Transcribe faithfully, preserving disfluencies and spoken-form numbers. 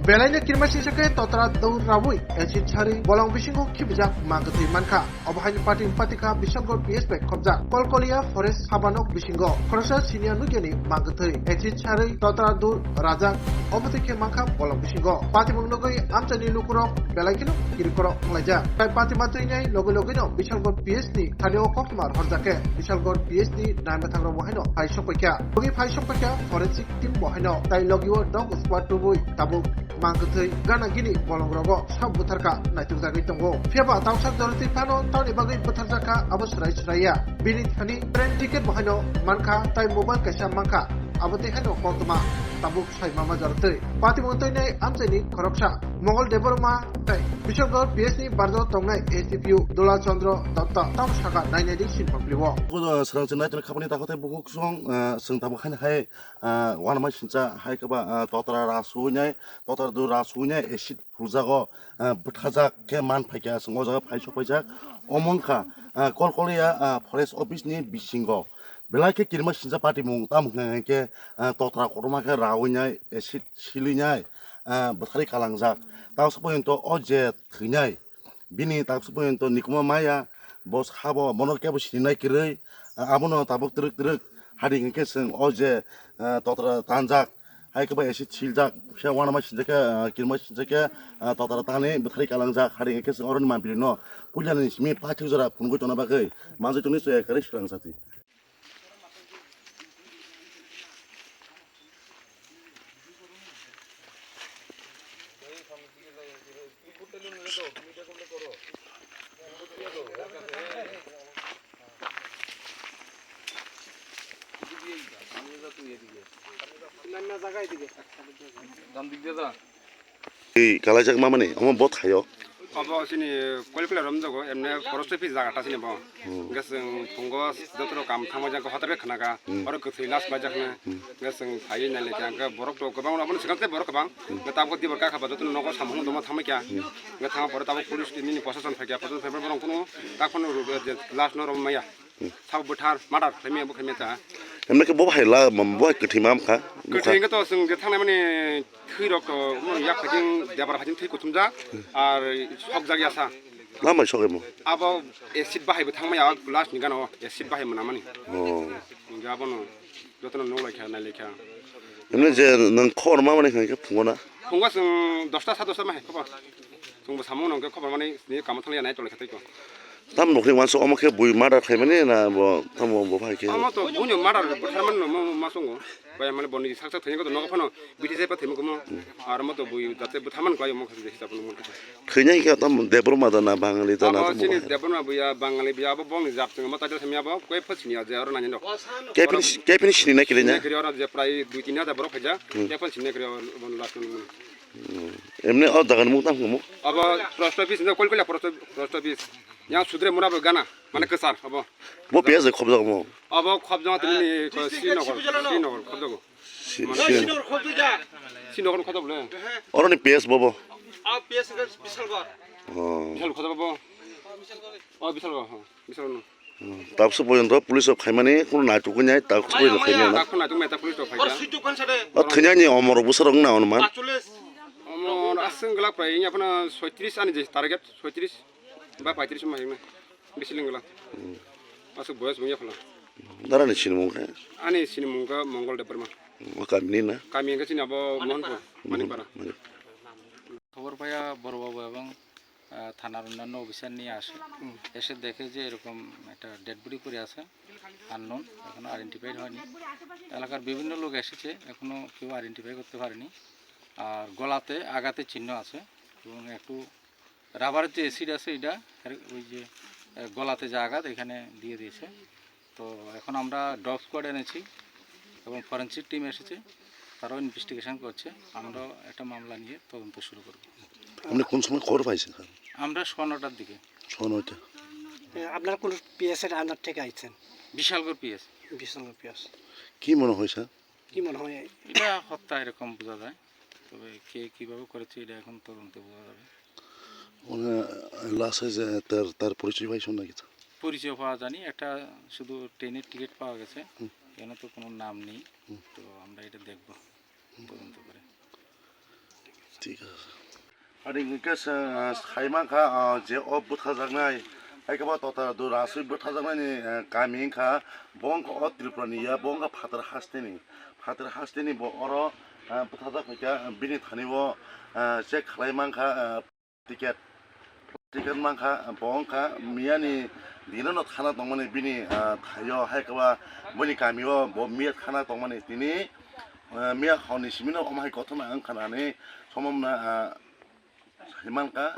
Belaino kirmasingcha khe totra dou raui acid sarwi bolong bisingo khibijak ma kwthwi mankha. Obo haino pating patikha Bishalgarh P S bai khobjak Kolkolia Forest habanok bisingo khoroksa siniya nukyani ma kwthwi acid sarwi totra dou rajak, obo twi khe mankha bolong bisingo. Patimung nugwi amchaini lukurok belai kheno kirikoro wnglaijak. Tai patima twinai logi logino Bishalgarh P S ni thani o koktwma rohorjak khe Bishalgarh P S ni naimwthangrok bo haino phai sokpaikha. Logi phai sokpaikha forensic team bo haino tai logi o dog squad tubui tabuk ma kwthwi gana gini bolongrogo sab bwtharkha naitukjagwi tongo. Phiyaba tausa Dorothy phano tamni bagwi bwtharjakha abo swrai swraiya. Bini thani train ticket bo haino mankha tai mobile kaisa mankha. Abo tei haino koktwma tabuk sai mama Dorothy. Patimung twinai amchaini khoroksa Mongol Debbarma tei Bishalgarh P S ni barjao tongnai S D P O Dola Chandra Datta tamo saka nainai di sinpang plibo. Srang chinai tini khapani takhuk tei bukhuk song, ah, chwng tabuk haino hai, ah, uanama sincha hai khe ba, ah, totra ra suinai, totra dou ra suinai acid phuljago, ah, bwthajak khe man phaikha, chwng o jaga phai sokpaijak. Omo wngkha, ah, Kolkolia, ah, Forest Office ni bisingo. Belai khe kirima sincha patimung tamo hwnkha hwnkhe, ah, totra kotorma khe raui nai, acid silwi nai, ah, bwtharwi kalangjak. Tausa poyonto o je thwinai, bini tausa poyonto nikuma maya, bo sabo, bono kebo sininai kwrwi, ah, abono tabuk twrwk twrwk. Hari hwnkhe chwng o je, ah, totra tanjak, hai khe ba acid siljak, phiya uanama sinjakhe, ah, kirima sinjakhe, ah, totra tanwi bwtharwi kalangjak. Hari hwnkhe chwng oroni mampirino puilani simi paithak jora phunugwi tongna bagwi manjwi tongni chwya kwrwi swrang sati. Twi kalaijak mamani omo bo thaio. Obo chini Koilkula romjago, emne forest office jaga ta chini bo. Hmm. Hwnkhe chwng phungo joto rok kam thangma jang hotel bai khna kha. Hmm. Oro kwthwi last baijak hwnwi. Hmm. Hwnkhe chwng phaiwi nailai kha, hwnkhe borok rok kwbang, obono swkang tei borok kwbang. Hmm. Hwnkhe tabuk dibar kha kha ba joto no nogo samung tongma thamwi kha. Hmm. Hwnkhe thangma pore tabuk police nini prosason phai kha, prosason phai borok kuno tak phano last no rom maya. Sabo bwthar, murder khlaimaya bo khlaimaya ta. Emne khe bo bahai la, bo bahai kwthwi ma wngkha. Kwthwi hwnkhe to chwng je thangnai mani thwi rok to yak phaiting, debra phaiting thwi kuthumjak, ar sokjak ya sa. Lambai sokemo? Abo acid bahai bo thangmaya, glass ni gana o acid bahai mwnamani. Oh. Hwnkhe abono jotono nuklaikha, nailaikha. Emne je nwng khobor ma mani hwnkhe phungo na? Phungo chwng dosta, sa dosta ma hai khobor. Chwngbo samung no hwnkhe khobor mani ni kamo thangya nai tonglaikha tei ko. Tam nokni uansuk omo khe bui murder khaimani na bo tamo bo phai khe? Omo to buino murder bwtharmani no ma, ma songo. Bai mane boni sak sak thwinai ko nogo phano biti jai pa thwimung kumo. Aro mo to bui jate bwtharmani kwlai omo khe hisab no mon khe. Thwinai khe tam Debbarma da na Bangali da na Abo tamo chini bo hai. Debbarma buya Bangali buya abo bongni jat chwng ma ta thwimya abo koi pha sini aje aro nani no. Kepin kepin sini na kile na. Kiri aro je prai dui tin hajar borok khaja. Hmm. Kepin sini kiri aro bon last no. Hmm. Emne o jaga ni mung tang mo? Abo post office no Kolkolia post, post office. Yang sudre mura bo gana, mane kwchar abo. Bo P S de khobjak mo? Abo khobjak tini ni ko Srinagar, Srinagar khobjak. Si, Mane si. Srinagar khobjak. Srinagar khobjak bole. Oro ni P S bo bo? A P S ke Bishalgarh. Oh. Bishal khobjak bo. Oh, Bishalgarh, ha. Bishalgarh no. Hmm. Tabuk se porjonto police rok khaimani kuno naitukgwi nai, tabuk se porjonto khaimani na. Tabuk naitukmani ta police rok khaikha. O thwinani omor bwsarok wngna onuman. Omor aswk glak pai, wngya phano soitris ani je target, soitris ba paitris ma himna. Bisi lengla. Hmm. Aswk boyas wngya phano. Darani sinimung khe? Ani sinimung khe Mongol Debbarma. O kamini na? Kami hwnkhe chini abo Mohanpur, Mohan-, Manikpara. Manik-, খবর পাইয়া বড়বাবু এবং, আহ, থানার অন্যান্য অফিসার নিয়ে আসে। হুম। এসে দেখে যে এরকম একটা ডেড বডি পড়ে আছে, আননোন, এখনো আইডেন্টিফাইড হয়নি। এলাকার বিভিন্ন লোক এসেছে, এখনো কেউ আইডেন্টিফাই করতে পারেনি। আর গলাতে আঘাতের চিহ্ন আছে এবং একটু রাবারের যে অ্যাসিড আছে, এটা এর ওই যে, আহ, গলাতে যে আঘাত, এখানে দিয়ে দিয়েছে। তো এখন আমরা ডগ স্কোয়াড এনেছি এবং ফরেনসিক টিম এসেছে, তারাও ইনভেস্টিগেশন করছে। আমরাও একটা মামলা নিয়ে তদন্ত শুরু করব। আপনি কোন সময় খবর পাইছেন, স্যার? আমরা সোয়া নটার দিকে। সোয়া নয়টা। এ, আপনারা কোন পিএস এর আন্ডার থেকে আইছেন? বিশালগড় পিএস। বিশালগড় পিএস। কি মনে হয়, স্যার? কি মনে হয়? এটা হত্যা এরকম বোঝা যায়, তবে কে কিভাবে করেছে এটা এখন তদন্তে বোঝা যাবে। মানে, লাশে যে তার, তার পরিচয় পাইছো নাকি? পরিচয় পাওয়া যায়নি, একটা শুধু ট্রেনের টিকিট পাওয়া গেছে, হুম। এখানে তো কোনো নাম নেই, হুম। তো আমরা এটা দেখব হুম। তদন্ত করে। Thik ase. Ani hwnkhe se, ah, sai mankha, ah, je o bwtharjaknai, hai khe bo Totara Duraswi bwtharjaknaini, ah, kami wngkha, bo wngkha o Tripurani ya, bo wngkha phatar hasteni, phatar hasteni bo oro, ah, bwtharjak phaikha, bini thani bo, ah, check khlai mankha, ah, ticket, ticket mankha, bo wngkha miyani dino no thana tongmani bini, ah, thaio, hai khe ba bini kamio bo miya thana tongmani tini, ah, miya honni simi no omo hai kothoma wngkha nani somomna, ah, Sai mankha,